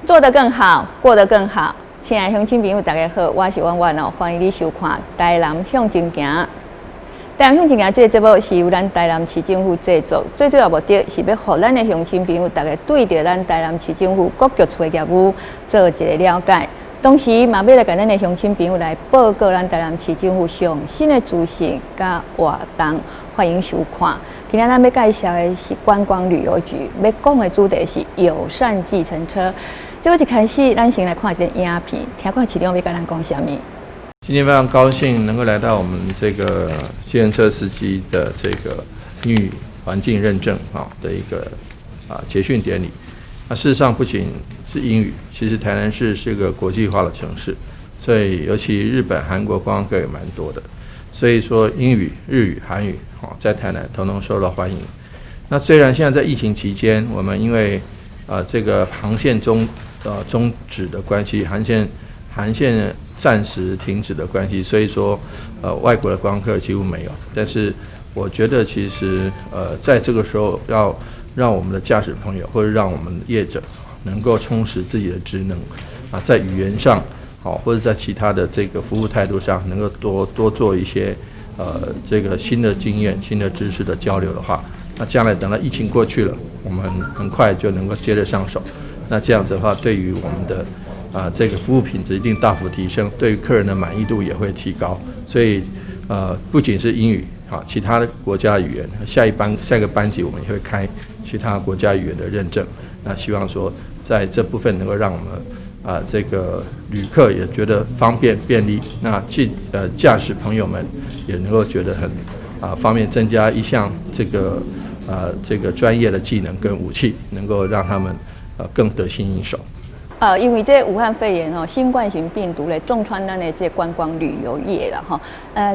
做得更好，過得更好。親愛鄉親朋友，大家好，我是婉婉哦，歡迎你收看《台南向前行》。台南向前行這個節目是由咱台南市政府製作，最主要目的是欲予咱的鄉親朋友，逐家對著咱台南市政府各局處的業務做一個了解。同時嘛，欲來共咱的鄉親朋友來報告咱台南市政府上新的資訊佮活動，歡迎收看。今仔咱欲介紹的是觀光旅遊局，欲講的主題是友善計程車。這一開始，咱先來看一個影片，聽看市長欲共咱講啥物。今天非常高興能夠來到我們這個計程車司機的這個英語環境認證啊的一個結訓典禮。那事實上不僅是英語，其實台南市是一個國際化的城市，所以尤其日本、韓國觀光客也蠻多的。所以說英語、日語、韓語，在台南統統受到歡迎。那雖然現在在疫情期間，我們因為這個航線終止的關係，航線暫時停止的關係，所以說外國的觀光客幾乎沒有。但是我覺得其實在這個時候要讓我們的駕駛朋友或者讓我們業者能夠充實自己的職能啊，在語言上好，或者在其他的這個服務態度上，能夠多多做一些這個新的經驗、新的知識的交流的話，那將來等到疫情過去了，我們很快就能夠接得上手。那這樣子的話，對於我們的這個服務品質一定大幅提升，對於客人的滿意度也會提高。所以，不僅是英語，啊，其他的國家語言，下一班下一個班級我們也會開其他國家語言的認證。那希望說，在這部分能夠讓我們這個旅客也覺得方便便利，那駕駛朋友們也能夠覺得很方便，增加一項這個專業的技能跟武器，能夠讓他們更得心應手。因為這武漢肺炎吼，新冠型病毒咧，重創咱的這觀光旅遊業啦吼。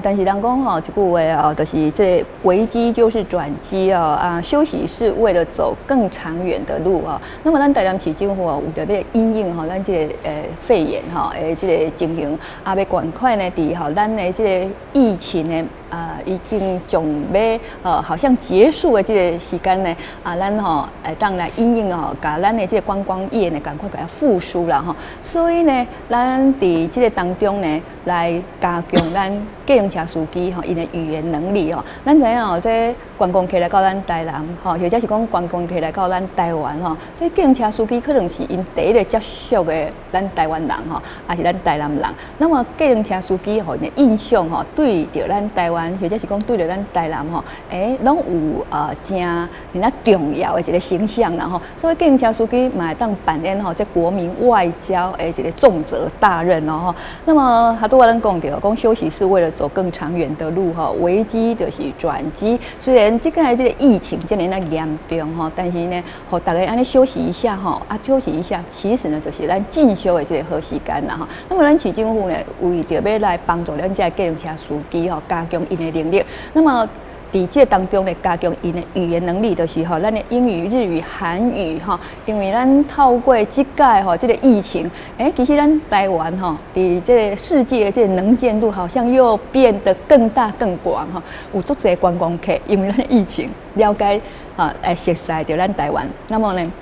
但是人講吼，一句話哦，就是這危機就是轉機哦，啊，休息是為了走更長遠的路哦。那麼咱台南市政府哦，為著欲因應吼，咱這個肺炎吼的這個情形，啊，欲趕快呢，佇吼咱的這個疫情呢，啊，已經將欲好像結束的這個時間呢，啊，咱吼會當來因應哦，共咱的這個觀光業呢，趕快共伊復甦啦吼。所以呢，咱佇這個當中呢，來加強咱計程車司機吼，𪜶的語言能力吼。咱知影哦，這觀光客來到咱台南吼，或者是講觀光客來到咱台灣吼，這計程車司機可能是𪜶第一個接觸的咱台灣人吼，抑是咱台南人。那麼計程車司機予𪜶的印象吼，對著咱台灣，或者是講對著咱台南吼，攏有誠爾重要的一個形象啦吼。所以計程車司機嘛會當扮演吼這國民外交的一個重責大任哦吼。那麼拄仔咱講著，講休息是為了走更長遠的路吼，危機就是轉機。雖然這個疫情這爾嚴重吼，但是呢，予逐家按呢休息一下吼，啊休息一下，其實呢就是咱進修的這個好時間啦吼。那麼咱市政府呢，為著欲來幫助咱這個計程車司機吼，加強𪜶的能力，那麼佇這當中呢，加強𪜶的語言能力，就是吼，咱的英語、日語、韓語吼，因為咱透過這屆吼這個疫情，其實咱台灣吼，佇這個世界的這個能見度好像又變得更大更廣吼，有足濟觀光客，因為咱的疫情了解啊，來熟悉著咱台灣，那麼呢，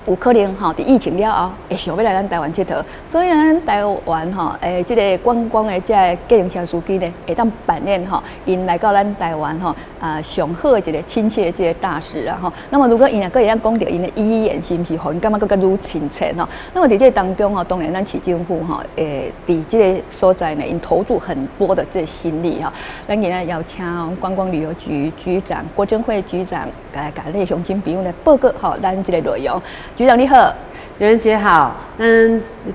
有可能吼，佇疫情了後會想欲來咱台灣𨑨迌，所以咱台灣吼，這個觀光的這個計程車司機呢，會當扮演吼，𪜶來到咱台灣吼，上好的一個親切的這個大使啊吼。那麼如果𪜶若閣會曉講著𪜶的語言，是毋是予𪜶感覺閣較愈親切吼？那麼佇這個當中吼，當然咱市政府吼，佇這個所在呢，𪜶投注很多的這個心力吼。咱今仔邀請觀光旅遊局局長郭貞惠局長，來共咱鄉親朋友來報告吼，咱這個內容。局長你好。袁姐好，咱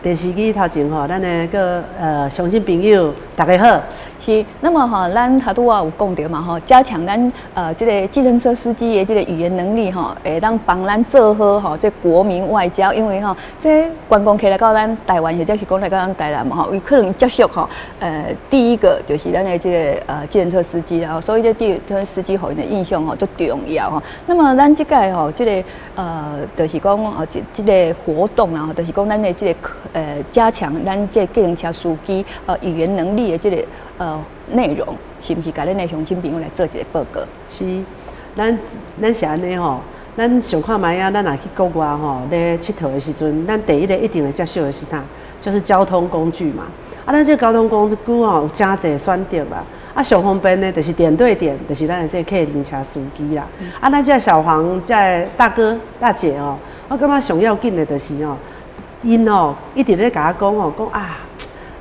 電視機頭前吼，咱的個鄉親朋友大家好。是，那麼吼，咱頭拄仔有講著嘛吼，加強咱這個計程車司機的這個語言能力吼，會當幫咱做好吼這國民外交，因為吼這觀光客來到咱台灣，或者是講來到咱台南嘛吼，伊可能接觸吼，第一個就是咱的這個計程車司機啦，所以這計程車司機予𪜶的印象吼足重要吼。那麼咱這屆吼這個就是講這個活動啊，就是講咱的這個加強咱這計程車司機語言能力的這個內容，是毋是共咱的鄉親朋友來做一個報告？是，咱是按呢吼，咱想看覓啊，咱若去國外吼咧𨑨迌的時陣，咱第一个一定會接觸的是啥？就是交通工具嘛。啊，咱這個交通工具吼有誠濟選擇啦。啊，上方便的，就是點對點，就是咱的這個計程車司機啦。啊，咱這個小黃這個大哥大姐哦，我感覺上要緊的就是哦，𪜶哦一直咧共我講哦，講啊，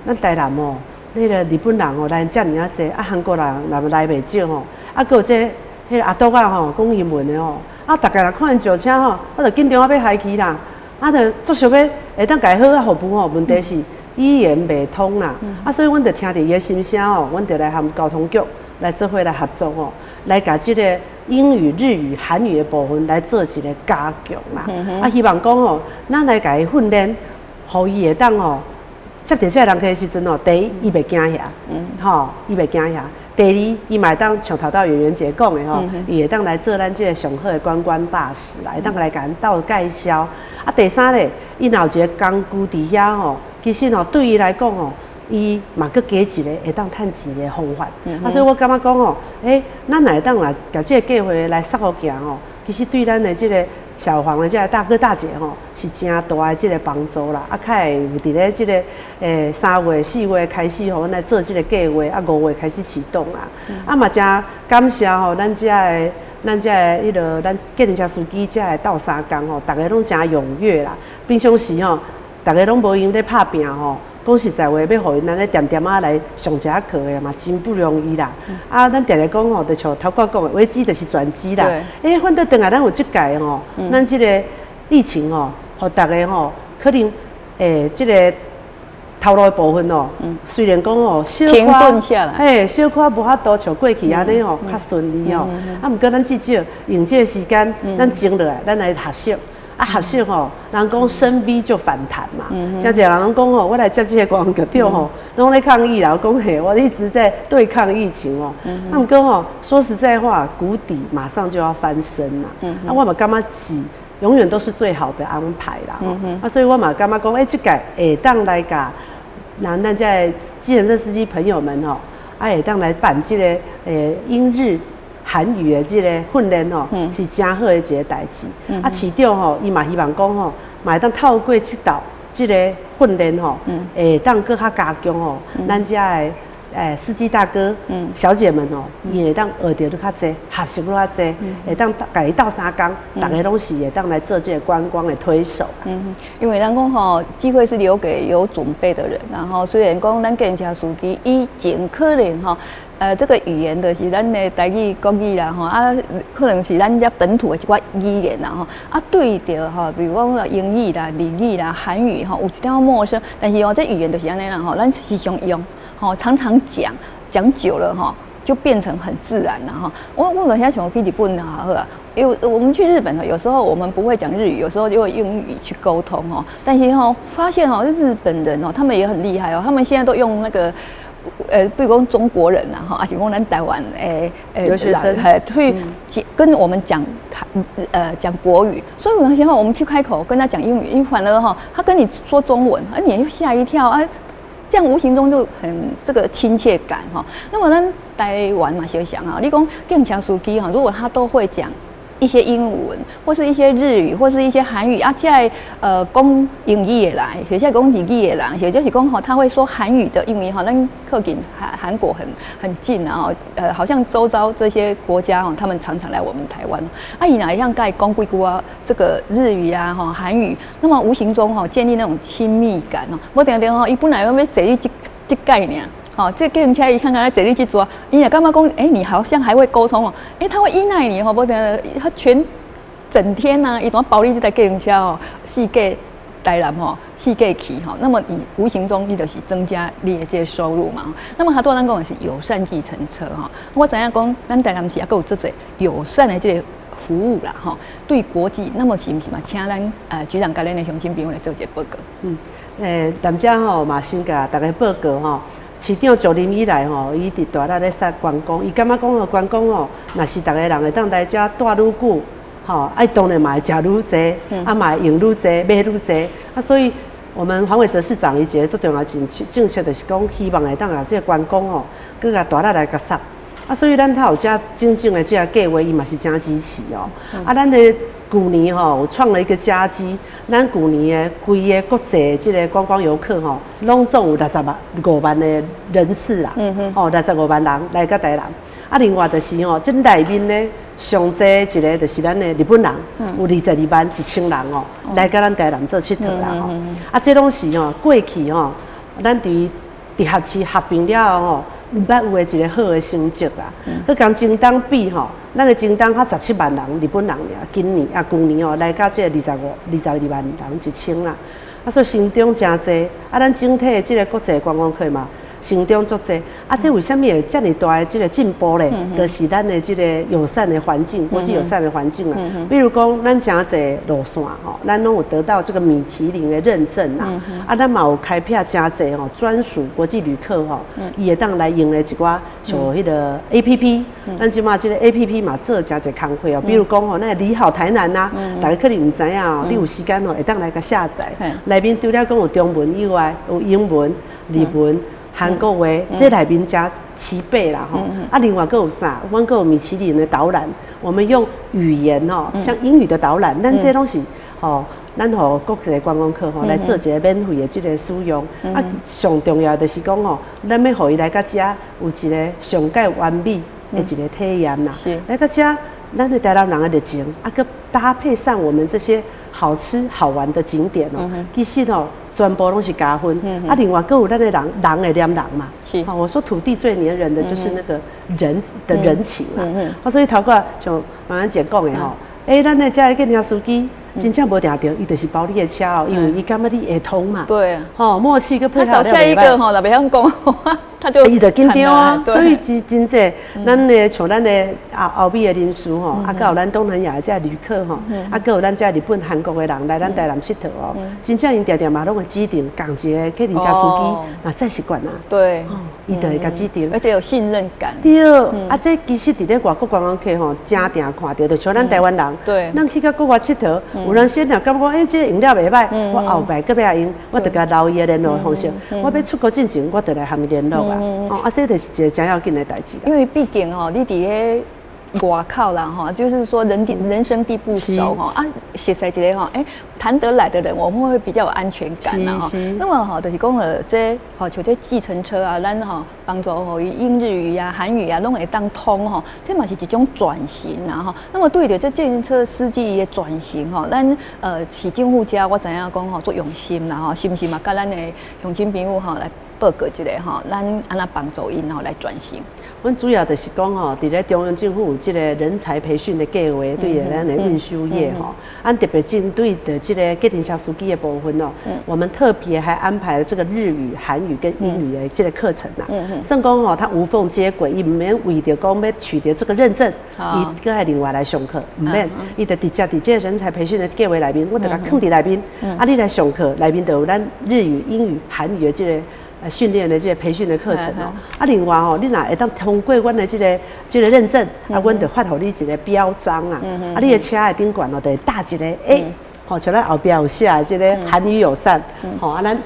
咱台南哦，那个日本人哦來遮爾仔濟，啊韓國人來來袂少吼，啊閣有這彼个阿啄仔吼講英文的吼，啊逐家若看𪜶上車吼，我就緊張啊欲害去啦，啊就足想欲會當共伊好好服務吼，問題是語言袂通啦，啊所以阮就聽著伊的心聲吼，阮就來和交通局來做伙來合作吼，來共這个英語、日語、韓語的部分來做一个加強啦，啊希望講吼，咱來共伊訓練，予伊會當吼接著這个人客的時陣吼，第一伊袂驚嚇，吼伊袂驚嚇。第二，伊嘛會當像頭拄圓圓姐講的吼，伊會當來做咱這个上好的觀光大使啦，會當來共咱鬥介紹。啊，第三咧，伊若有一个工具佇遐吼，其實吼對伊來講吼，伊嘛閣加一個會當趁錢的方法。啊，所以我感覺講吼，欸，咱若會當來共這个計劃來煞予行吼，其實對咱的這个小黃的這个大哥大姐吼，是誠大的這个幫助啦。啊，較會有佇咧這个3月、4月開始吼，阮來做這个計劃，啊，5月開始啟動啦。啊，嘛誠感謝吼，咱遮的彼个咱計程車司機遮的鬥相共吼，逐个攏誠踴躍啦。平常時吼，逐个攏無閒咧拍拚吼。講實在話，欲予𪜶按呢恬恬仔來上一下課的嘛，真不容易啦。啊，咱定定講吼，就像頭拄講的，危機就是轉機啦。欸，反正轉來咱有這屆吼，咱這个疫情吼，予逐个吼，可能欸，這个頭路的部分哦，雖然講吼，小停頓下來，嘿，小可無法度像過去按呢吼，較順利吼。啊，毋過咱至少用這个時間，咱靜落來，咱來學習。啊，學習吼，人講深 V 就反彈嘛。誠濟人攏講吼，我來接這个觀光局長吼，攏咧抗議啦。我講嘿，我一直在對抗疫情哦。啊，毋過吼，說實在話，谷底馬上就要翻身啦。啊，我嘛感覺是永遠都是最好的安排啦。啊，所以我嘛感覺講，欸，這屆會當來共咱這計程車司機朋友們吼，啊，會當來辦這个英日韓語的這个訓練吼，是誠好的一个代誌。啊，市長吼，伊嘛希望講吼，嘛會當透過這道這个訓練吼，會當閣較加強吼，咱遮的司機大哥、小姐們哦，伊會當學著閣較濟，學習閣較濟，會當共伊鬥相共，逐个攏是會當來做這个觀光的推手。嗯，因為人講吼，機會是留給有準備的人。然後雖然講咱計程車司機以前可能吼，這个語言就是咱的台語、國語啦，吼啊，可能是咱遮本土的一寡語言啦，吼啊，對著吼，比如講英語啦、日語啦、韓語吼，有一點仔陌生，但是哦，這語言就是按呢啦，吼，咱時常用，吼，常常講，講久了吼，就變成很自然了哈。我等下想去日本啊，好啊，因為我們去日本有時候我們不會講日語，有時候就會用英語去溝通哦。但是吼，發現哦，日本人哦，他們也很厲害哦，他們現在都用那個。比如講中國人啊，哈，抑是講咱台灣留學生，會跟我們講台講國語，所以有時候我們去開口跟他講英語，因為反而哈，他跟你說中文，啊，你又嚇一跳啊，這樣無形中就很這個親切感哈。那麼咱台灣嘛，相像啊，你講計程車司機哈，如果他都會講一些英文，或是一些日語，或是一些韓語啊，在講英語的來，或者講日語的人，或者是講吼，他會說韓語的英語哈，咱靠近韓國很近啊，好像周遭這些國家哦，他們常常來我們台灣，啊，伊若會曉講幾句啊，這個日語啊，吼韓語，那麼無形中吼建立那種親密感哦。無定定吼，伊本來欲坐你這這蓋爾。吼，這計程車伊看看坐你這座，伊也感覺講，欸，你好像還會溝通哦，欸，他會依賴你吼，無定他全整天吶，伊都包你這台計程車哦，四界台南吼，四界去吼，那麼你無形中你就是增加你的這個收入嘛。那麼較拄咱講的是友善計程車吼，我知影講咱台南市猶閣有足濟友善的這個服務啦吼，對國際，那麼是毋是嘛？請咱局長佮咱的鄉親朋友來做一個報告。嗯，踮遮吼嘛先共大家報告吼。市長就任以來吼，伊一直大力咧殺觀光。伊感覺講吼，觀光吼，若是逐个人會當來遮蹛愈久，吼，啊，當然嘛會食愈濟，啊嘛會用愈濟，買愈濟。啊，所以我們黃偉哲市長伊一个足重要政策就是講，希望會當共這个觀光吼，閣共大力來共殺。啊，所以咱頭有遮種種的這个計劃，伊嘛是誠支持哦。啊，咱的舊舊年吼有創了一個佳績，咱舊年的規个國際這个觀光遊客吼，攏總有65萬的人次啦，哦，65萬人來到台南。啊，另外就是吼，這內面呢，上濟一个就是咱的日本人，有22萬1千人哦，來佮咱台南做𨑨迌啦吼。啊，這攏是吼過去吼，咱佇直轄市合併了後吼，毋捌有的一个好的成績啦。閣共前冬比吼，咱的前冬才17萬人日本人爾，今年啊舊年哦來到這個22萬人一千啦。啊，所以成長誠濟，啊，咱整體的這个國際觀光客嘛，成長足濟。啊，這為啥物會遮爾大的這个進步咧？就是咱的這个友善的環境，國際友善的環境啦。比如講，咱誠濟路線吼，咱攏有得到這个米其林的認證啦。啊，咱嘛有開闢誠濟吼專屬國際旅客吼，伊會當來用的一寡像彼个 APP。咱這馬這个 APP 嘛做誠濟工課哦。比如講吼，咱的你好台南呐，大家可能毋知影哦，你有時間吼會當來共下載。內面除了講有中文以外，有英文、日文、韓國話，這內面誠齊備啦吼。啊，另外閣有啥？阮閣有米其林的導覽，我們用語言吼，像英語的導覽，咱這攏是吼，咱予國際觀光客吼來做一个免費的這个使用。啊，上重要的就是講吼，咱欲予伊來到遮有一个上蓋完美的一个體驗啦。來到遮，咱的台南人的熱情，啊，閣搭配上我們這些好吃好玩的景點哦，其實哦，全部攏是加分。啊，另外閣有咱的人，人會黏人嘛。好，我說土地最黏人的就是那個人的人情啦。啊，所以頭拄像馬安姐講的吼，欸，咱的遮的計程車司機真正無定著，伊就是包你的車哦，因為伊感覺你會通嘛。吼，默契閣配合。他找下一個吼，若袂曉講話，他就伊就緊張啊。所以真真濟，咱的像咱的後後尾的人士吼，啊，閣有咱東南亞的這旅客吼，啊，閣有咱這日本、韓國的人來咱台南𨑨迌哦，真正𪜶定定嘛攏會指定仝一个計程車司機，若再習慣啊。伊就會共指定，而且有信任感。對，啊，這其實佇咧外國觀光客吼，誠定看著，就像咱台灣人，咱去到國外𨑨迌，有人先若感覺欸，這个用了袂䆀，我後擺閣欲共用，我就共留伊的聯絡方式。我欲出國進前，我就來和伊聯絡啊。哦，啊，這就是一个誠要緊的代誌。因為畢竟吼，你佇咧外口啦吼，就是說人地人生地不熟吼啊，熟似一个吼，欸，談得來的人，我們會比較有安全感啦吼。那麼吼，就是講了這吼，像這計程車啊，咱吼幫助予伊英日語啊、韓語啊，攏會當通吼，這嘛是一種轉型啦吼。那麼對著這計程車司機的轉型吼，咱市政府遮我知影講吼，足用心啦吼，是毋是嘛？佮咱的鄉親朋友吼來報告一下吼，咱按怎幫助𪜶吼來轉型？阮主要就是講吼，佇咧中央政府有這个人才培訓的計劃，對著咱的運輸業吼，咱特別針對著這個計程車司機的部分哦，我們特別還安排了這個日語、韓語跟英語的這个課程啦。算講吼，他無縫接軌，伊毋免為著講欲取得這個認證，伊閣愛另外來上課，毋免，伊就直接佇這个人才培訓的計劃內面，我就共囥佇內面，啊，你來上課內面就有咱日語、英語、韓語的這个訓練的這个培訓的課程哦，啊，另外吼，你若會當通過阮的這个認證，啊，阮就發予你一个標章啊，啊，你的車的頂懸哦，就會貼一个欸，吼，像咱後壁有寫的這个韓語友善，吼，啊，咱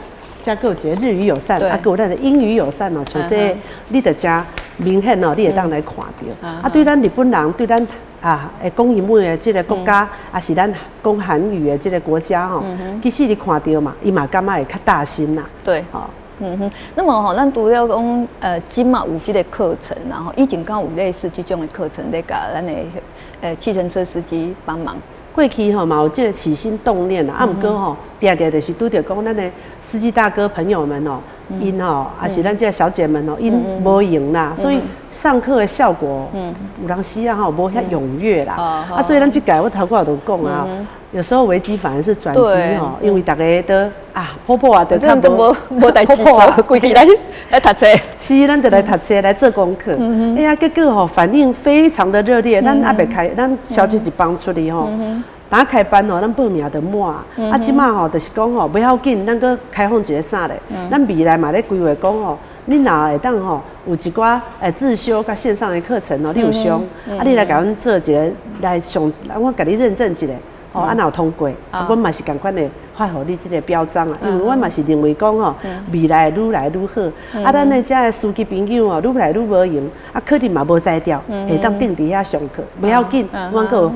遮閣有一个日語友善，啊，閣有咱的英語友善哦，像這个你就誠明顯哦，你會當來看著。啊，對咱日本人，對咱啊，會講英文的這个國家，抑是咱講韓語的這个國家吼，其實你看著嘛，伊嘛感覺會較貼心啦。吼。嗯哼，那麼吼，咱除了講這馬有這个課程，然後以前敢有類似這種的課程咧，共咱的計程車司機幫忙。過去吼嘛有這个起心動念啦，啊，毋過吼，定定就是拄著講咱的司機大哥朋友們哦，𪜶吼，抑是咱這个小姐們哦，𪜶無閒啦，所以上課的效果，有當時啊吼無遐踴躍啦，啊，所以咱這屆我頭拄仔就講啊，有時候危機反而是轉機吼，因為大家都啊，婆婆啊，都無代誌做，規氣來讀冊。是，咱就來讀冊來做功課。哎呀，結果吼反應非常的熱烈，咱猶未開，咱消息一放出去吼，打開班哦，咱報名就滿。啊，這馬吼就是講吼，袂要緊，咱閣開放一个啥咧？咱未來嘛咧規劃講吼，你若會當吼有一寡自修佮線上的課程哦，你有上，啊，你來共阮做一个來上，我共你認證一下。哦，啊，若有通過，啊，阮嘛是仝款的發予你這个標章啊，因為阮嘛是認為講吼，未來愈來愈好。啊，咱的遮的司機朋友哦，愈來愈無閒，啊，可能嘛無才調，會當停佇遐上課，袂要緊，阮閣有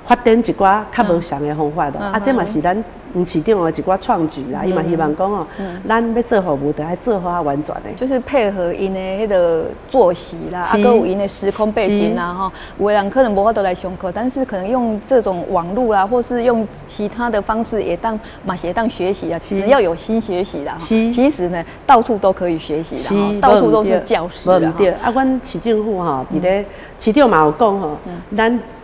發展一寡較無仝的方法咯。啊，這嘛是咱黃市長的一寡創舉啦。伊嘛希望講哦，咱欲做服務，著愛做好較完全的。就是配合𪜶的彼个作息啦，啊，閣有𪜶的時空背景啦，吼，有的人可能無法度來上課，但是可能用這種網路啦，或是用其他的方式，會當嘛是會當學習啊。只要有心學習啦，其實呢，到處都可以學習啦，到處都是教室啦。對，啊，阮市政府吼，佇咧市長嘛有講吼，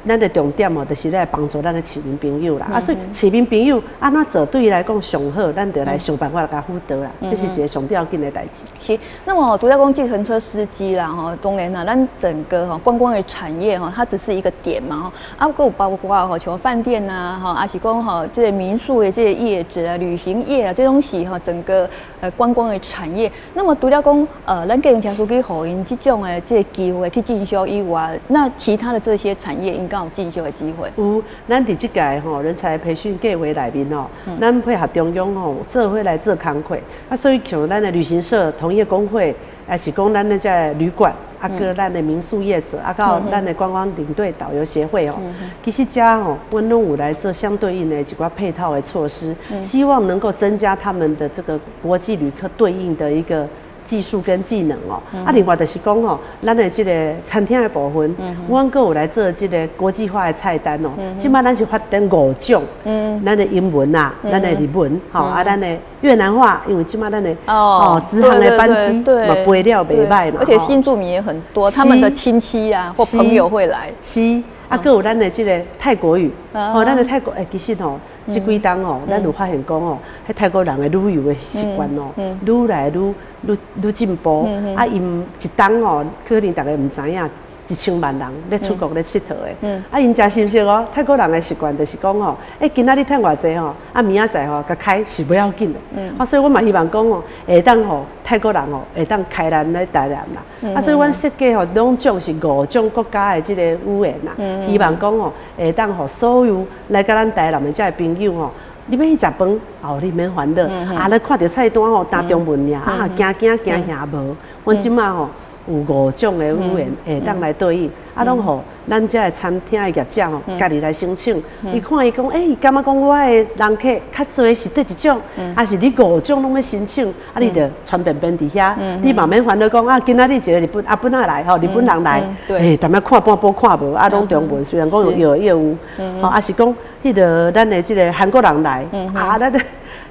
咱的重點哦，就是來幫助咱的市民朋友啦。啊，所以市民朋友按怎做對伊來講上好，咱就來想辦法共輔導啦。這是一个上要緊的代誌。是，那麼除了講計程車司機啦，吼，當然啦，咱整個吼觀光的產業吼，它只是一個點嘛，吼，啊，閣有包括吼，像飯店啊，吼，抑是講吼，這个民宿的這个業者啊，旅行業啊，這種是吼整個觀光的產業。那麼除了講咱計程車司機予𪜶這種的這个機會去進修以外，那其他的這些產業應該有進修的機會。有，咱佇這屆吼人才培訓計劃內面吼，咱配合中央吼，做伙來做工課。啊，所以像咱的旅行社同業公會，抑是講咱的這个旅館，啊，閣咱的民宿業者，啊，到咱的觀光領隊導遊協會哦，其實遮吼，阮攏有來做相對應的一寡配套的措施，希望能夠增加他們的這個國際旅客對應的一個技術跟技能哦。啊，另外就是講吼，咱的這个餐廳的部分，阮閣有來做這个國際化的菜單哦。這擺咱是發展五種，咱的英文啊，咱的日文，吼啊，咱的越南話，因為這擺咱的哦，直航的班機嘛飛了袂䆀嘛，而且新住民也很多，他們的親戚啊或朋友會來。是，啊，閣有咱的這个泰國語，哦，咱的泰國，欸，其實吼，這幾冬吼，咱有發現講吼，彼泰國人的旅遊的習慣哦，愈來愈愈愈進步。啊，𪜶一冬吼，可能大家毋知影，1000萬人咧出國咧𨑨迌的。啊，𪜶誠熟悉哦，泰國人的習慣就是講吼，欸，今仔日趁偌濟吼，啊，明仔載吼，共開是無要緊的。啊，所以我嘛希望講吼，會當予泰國人吼，會當開咱來台南啦。啊，所以阮設計吼，兩種是五種國家的這个語言啦，希望講吼，會當予所有來共咱台南的這个朋友吼，你欲去食飯，哦，你免煩惱，啊，你看著菜單吼，焦中文爾，啊，驚驚驚遐無，阮這擺吼有五種的語言會當來對應，啊，攏予咱遮的餐廳的業者吼，家己來申請。伊看伊講，欸，伊感覺講我的人客較濟是佗一種，抑是你五種攏欲申請，啊，你就傳便便佇遐，你嘛免煩惱講啊，今仔日一個日本阿本仔來吼，日本人來，欸，淡仔看半晡看無，啊，攏中文，雖然講有業務，吼，抑是講彼个咱的這个韓國人來，啊，咱的。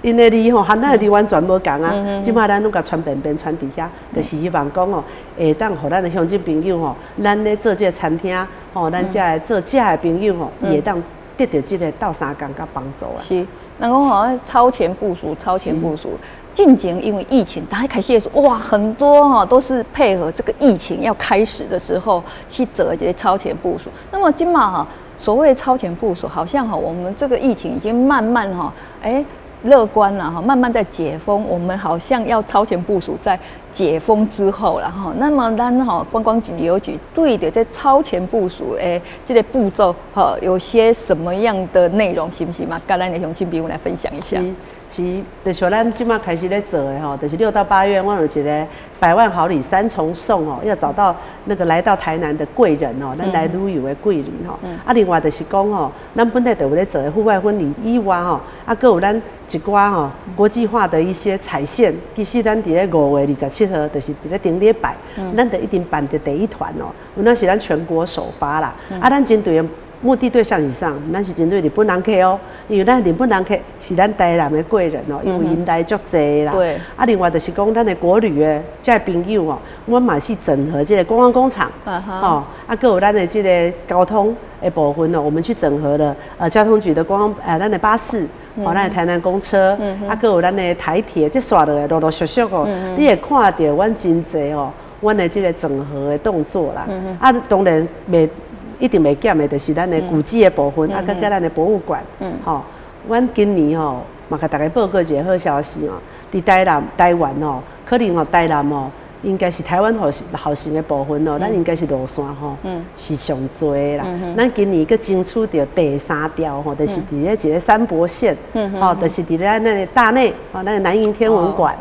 𪜶的字吼，和咱的字完全無仝啊！這擺咱攏共傳便便傳佇遐，就是希望講哦，會當予咱的鄉親朋友吼，咱咧做這个餐廳吼，咱遮的做食的朋友吼，伊會當得著這个鬥相共佮幫助啊。是，人講吼超前部署，超前部署。進前因為疫情，大家開始的時候，哇，很多哈都是配合這個疫情要開始的時候去做這個超前部署。那麼這馬哈，所謂超前部署，好像哈我們這個疫情已經慢慢哈，欸，樂觀了哈，慢慢在解封，我們好像要超前部署在解封之後了哈。那麼咱哈觀光局旅遊局對著這超前部署的這个步驟哈，有些什麼樣的內容，是毋是嘛？共咱的鄉親朋友來分享一下。是，就像咱這擺開始咧做的吼，就是6到8月，阮有一个百萬好禮三重送哦，要找到那個來到台南的貴人哦，咱來旅遊的貴人吼。啊，另外就是講吼，咱本來就有咧做的戶外婚禮以外吼，啊，閣有咱一寡吼國際化的一些踩線。其實咱佇咧5月27號，就是佇咧頂禮拜，咱就一定辦著第一團哦，有那是咱全國首發啦。啊，咱針對的目的對象是啥？咱是針對日本人客哦，因為咱日本人客是咱台南的貴人哦，因為𪜶來足濟啦。啊，另外就是講咱的國旅的這个朋友哦，阮嘛去整合這个觀光工廠，哦，啊，閣有咱的這个交通的部分哦，我們去整合了交通局的觀光咱的巴士，哦，咱的台南公車，啊，閣有咱的台鐵，這紲落來陸陸續續哦，你會看著阮真濟哦，阮的這个整合的動作啦。啊，當然袂一定袂減的，就是咱的古蹟的部分，啊，閣佮咱的博物館，吼，阮今年吼嘛共大家報告一个好消息哦，佇台南、台灣哦，可能吼台南哦，應該是台灣好行的部分哦，咱應該是路線吼，是上濟啦。咱今年閣爭取著第三條吼，就是佇咧一个三柏線，吼，就是佇咧咱的大內，吼，咱的南瀛天文館，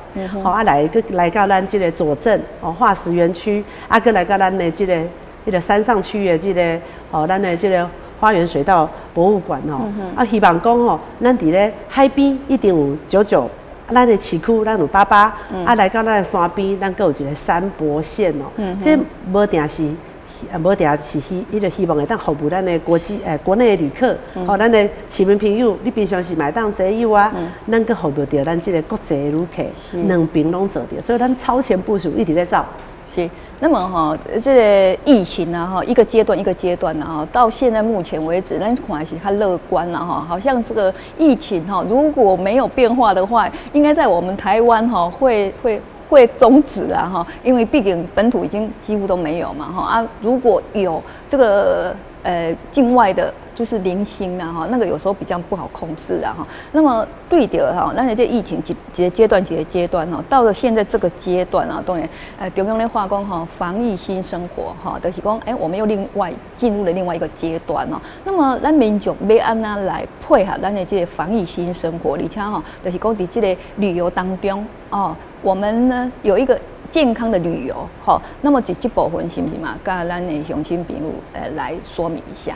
吼，啊來閣來到咱這个左鎮哦化石園區，啊閣來到咱的這个彼个山上區的這个哦，咱的這个。花園水道博物館吼。啊，希望講吼，咱佇咧海邊一定有九九，咱的市區咱有八八，啊來到咱的山邊，咱閣有一個山柏線哦。這無定是。啊，無定是希，彼個希望會當服務咱的國際國內的旅客，吼，咱的市民朋友，你平常時嘛會當坐遊啊，咱閣服務著咱這個國際的旅客，兩邊攏做著，所以咱超前部署一直咧走。是，那麼哈，這個疫情啊，哈，一個階段一個階段啊，到現在目前為止，咱看是較樂觀了哈，好像這個疫情哈，如果沒有變化的話，應該在我們台灣哈會終止了哈，因為畢竟本土已經幾乎都沒有嘛哈啊，如果有這個境外的，就是零星啦哈，那個有時候比較不好控制啊哈。那麼對著哈，咱的這疫情一個階段一個階段哈，到了現在這個階段啊，當然中央咧話講哈，防疫新生活哈，就是講欸，我們又另外進入了另外一個階段哦。那麼咱民眾欲按怎來配合咱的這個防疫新生活，而且哈，就是講佇這個旅遊當中哦，我們呢有一個健康的旅遊，哈，那麼這部分是毋是嘛？佮咱的鄉親朋友來說明一下。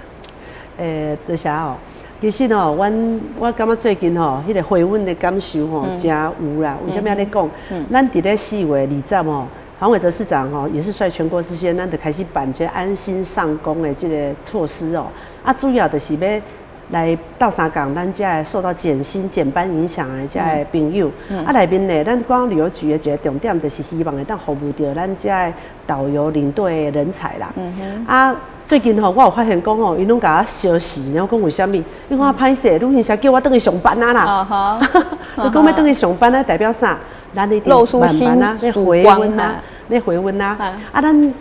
多謝哦。其實吼，阮我感覺最近吼，彼個回溫的感受吼，誠有啦。為啥物按呢講？咱佇咧4月20吼，黃偉哲市長吼也是率全國之先，咱就開始辦這個安心上工的這個措施哦。啊，主要就是欲來鬥相共，咱遮的受到減薪減班影響的遮的朋友。啊，內面呢，咱觀光旅遊局的一個重點就是希望會當服務著咱遮的導遊領隊的人才啦。啊，最近吼，我有發現講吼，𪜶攏共我相視，我講為啥物？因為我歹勢，旅行社叫我轉去上班啊啦。你講欲轉去上班啊，代表啥？咱一定慢慢啊，咧回溫啊，咧回溫啊。啊，咱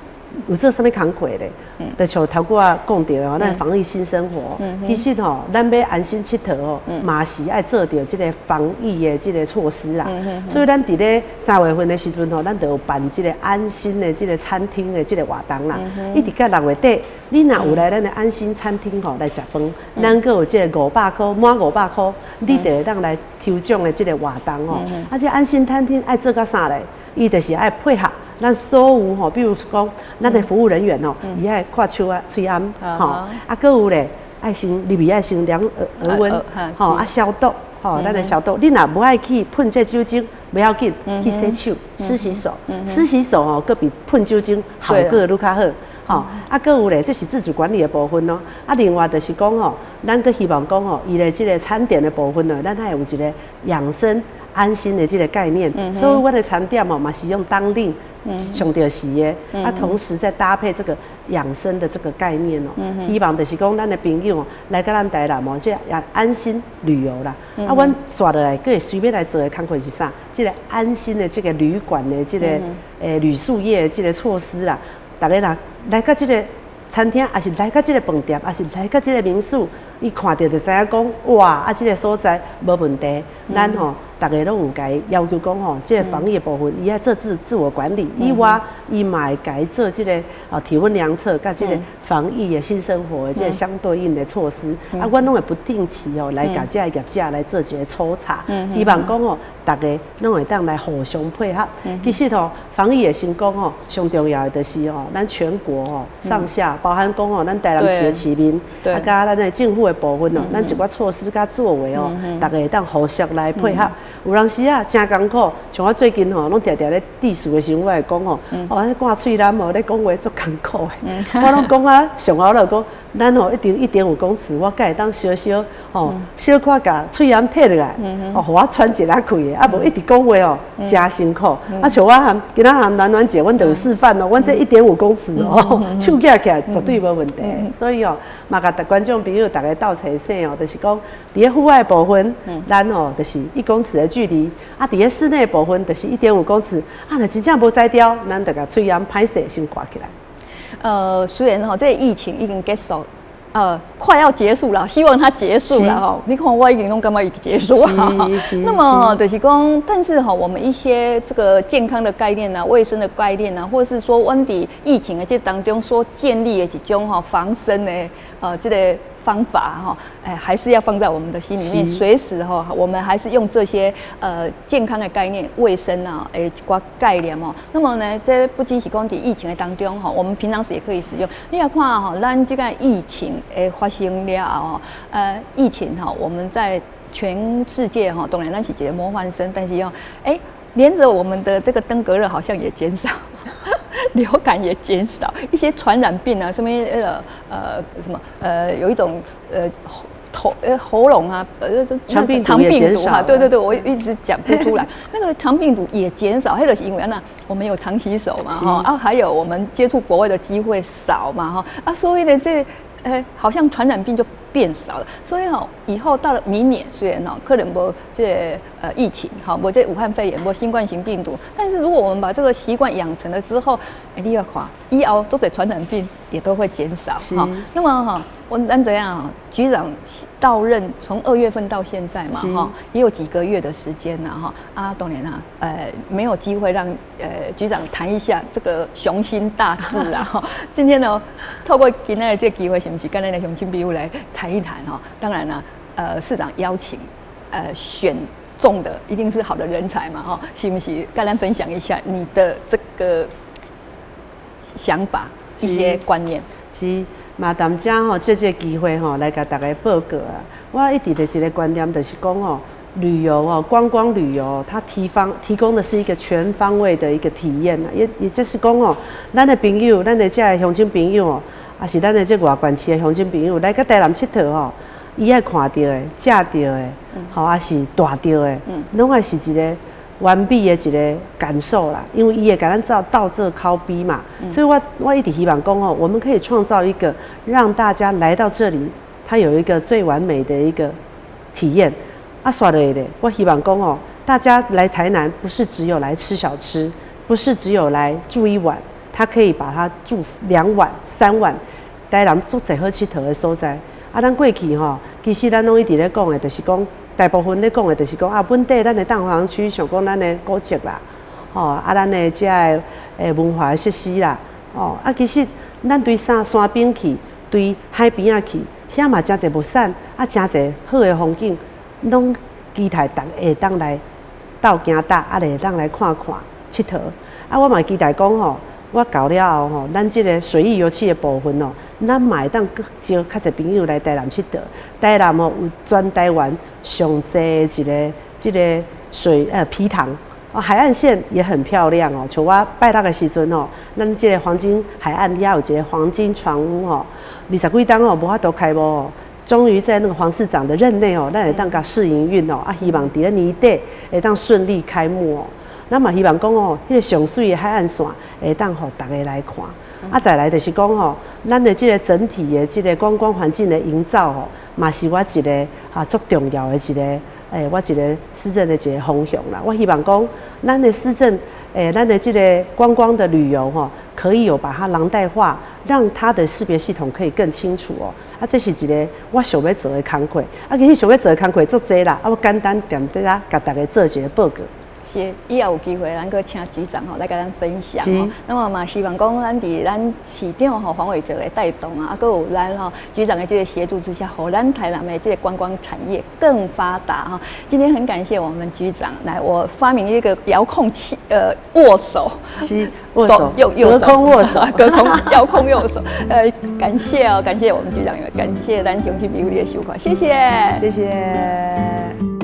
有做啥物工課咧？就像頭拄仔講著的，咱防疫新生活，其實吼，咱欲安心𨑨迌吼，嘛是愛做著這個防疫的這個措施啦。所以咱佇咧3月份的時陣吼，咱就有辦這個安心的這個餐廳的這個活動啦。一直到6月底，你若有來咱的安心餐廳吼來食飯，咱閣有這個500箍，滿500箍，你就會當來抽獎的這個活動吼。啊，這安心餐廳愛做到啥咧？伊就是愛配合咱所有吼，比如講，咱的服務人員吼，伊愛掛手啊、喙罨，吼，啊，閣有咧，愛先入去愛先量額溫，吼，啊消毒，吼，咱來消毒。你若無愛去噴這酒精，不要緊，去洗手，濕洗手，濕洗手吼，閣比噴酒精效果愈較好，吼。啊，閣有咧，這是自主管理的部分咯。啊，另外就是講吼，咱閣希望講吼，伊的這個餐點的部分呢，咱愛有一個養生安心的這個概念。所以阮的餐點哦，嘛是用當令上著時的，啊，同時再搭配這個養生的這個概念哦。希望就是講咱的朋友來到咱台南哦，這也安心旅遊啦。啊，阮紲落來，閣會隨欲來做的工課是啥？這個安心的這個旅館的這個旅宿業的這個措施啦，逐家若來到這個餐廳，抑是來到這個飯店，抑是來到這個民宿，伊看著就知影講，哇！啊，這個所在無問題。咱吼，逐家攏有共伊要求講吼，這個防疫的部分，伊愛做自我管理，以外，伊嘛會共伊做這個哦體溫量測，佮這個防疫的新生活的這個相對應的措施。啊，阮攏會不定期哦來共這個業者來做一個抽查，希望講吼，逐家攏會當來互相配合。其實吼，防疫的成功吼，上重要的就是吼，咱全國吼上下，包含講吼，咱台南市的市民，啊，佮咱的政府的部分哦，咱一寡措施佮作為哦，逐家會當互相來配合。有當時啊，誠艱苦，像我最近吼，攏定定咧致辭的時陣，我會講吼，哦，咧掛喙罨哦，咧講話足艱苦的。我攏講啊，上後就講，咱吼一定1.5公尺，我才會當小小吼，小可共喙罨退落來，哦，予我喘一下氣的，啊，無一直講話哦，誠辛苦。啊，像我含今仔含暖暖姐，阮就有示範哦，阮這一點五公尺哦，手舉起來絕對無問題。所以哦，嘛共觀眾朋友逐家鬥提醒哦，就是講，佇咧戶外部分，咱哦就是1公尺的距離，啊，佇咧室內部分就是一點五公尺，啊，若真正無才調，咱就共喙罨歹勢先掛起來。雖然吼這個疫情已經結束，快要結束了，希望它結束了哈。你看我已經攏感覺已經結束了。那麼就是講，但是哈，我們一些這個健康的概念啊、衛生的概念啊，或者是說阮佇疫情的這當中所建立的一種哈防身的這個。方法哈，哎，還是要放在我們的心裡面，隨時哈，我們還是用這些健康的概念、衛生啊，欸，一寡概念哦。那麼呢，這不僅是講佇疫情的當中哈，我們平常時也可以使用。你來看哈，咱這個疫情的發生了後，疫情哈，我們在全世界哈，當然咱是一個模範生，但是要欸，連著我們的這個登革熱好像也減少，流感也減少，一些傳染病啊，什麼什麼有一種喉嚨啊，腸病毒也減少，對對對，我一直講不出來。那個腸病毒也減少，彼就是因為按怎，我們有常洗手嘛，哈啊，還有我們接觸國外的機會少嘛，哈啊，所以呢，這好像傳染病就變少了。所以哈，以後到了明年，雖然哦，可能無這個疫情，哈，無這武漢肺炎，無新冠型病毒，但是如果我們把這個習慣養成了之後，欸，你欲看，以後足濟傳染病也都會減少，哈。那麼哈，我咱怎樣？局長到任從2月份到現在嘛，哈，也有幾個月的時間了，哈。啊，當然啊，沒有機會讓局長談一下這個雄心大志啊，哈。今天呢，透過今仔的這個機會，是毋是共咱的鄉親朋友來談一談哈？當然了，市長邀請，選中的一定是好的人才嘛，哈，是毋是？共咱分享一下你的這個想法，一些觀念。是，嘛，踮遮吼，借這個機會吼，來共大家報告啊。我一直的一個觀念就是講吼，旅遊哦，觀光旅遊，它提供的是一個全方位的一個體驗啊。也就是講哦，咱的朋友，咱的這个鄉親朋友哦，抑是咱的這外縣市的鄉親朋友來到台南𨑨迌吼，伊愛看著的、食著的，吼，抑是蹛著的，攏愛是一個完美的一個感受啦。因為伊會共咱鬥做口碑嘛，所以我一直希望講吼，我們可以創造一個讓大家來到這裡，他有一個最完美的一個體驗。啊，煞落咧，我希望講哦，大家來台南不是只有來吃小吃，不是只有來住一晚，他可以把它住2晚、3晚。台南足濟好𨑨迌的所在。啊，咱過去吼，其實咱攏一直咧講的，就是講大部分咧講的，就是講啊，本地咱的蛋黃區，像講咱的古蹟啦，吼，啊，咱的這个文化設施啦，哦，啊，其實咱對山邊去，對海邊仔去，遐嘛誠濟物產，啊，誠濟好的風景，攏期待逐家會當來鬥行搭，啊，會當來看看𨑨迌。啊，我嘛期待講吼，我到了後吼，咱這個水域遊憩的部分哦，咱嘛會當閣招較濟朋友來台南𨑨迌。台南哦，有全台灣上濟的一個這個水埤塘哦，海岸線也很漂亮哦。像我拜六的時陣哦，咱這個黃金海岸遐有一個黃金船屋哦，二十幾冬哦，無法度開幕哦。終於在那個黃市長的任內哦，咱會當共試營運哦，啊，希望佇咧年底會當順利開幕哦。咱嘛希望講哦，彼個上媠的海岸線會當予逐家來看。啊，再來就是講吼，咱的這個整體的這個觀光環境的營造吼，嘛是我一個啊足重要的一個欸，我一個施政的一個方向啦。我希望講，咱的施政欸，咱的這個觀光的旅遊吼，可以有把它廊帶化，讓它的識別系統可以更清楚哦。啊，這是一個我想欲做的工課。啊，其實想欲做的工課足濟啦。啊，我簡單踮佇遮共大家做一個報告。是，以後有機會，咱閣請局長吼來共咱分享吼。那麼嘛，希望講咱佇咱市長吼黃偉哲的帶動啊，啊，閣有咱吼局長的這個協助之下，予咱台南的這個觀光產業更發達哈。今天很感謝我們局長來，我發明一個遙控器，握手，是握手，用右隔空握手，隔空遙控右手，感謝哦，感謝我們局長，感謝咱鄉親朋友的收看，謝謝，謝謝。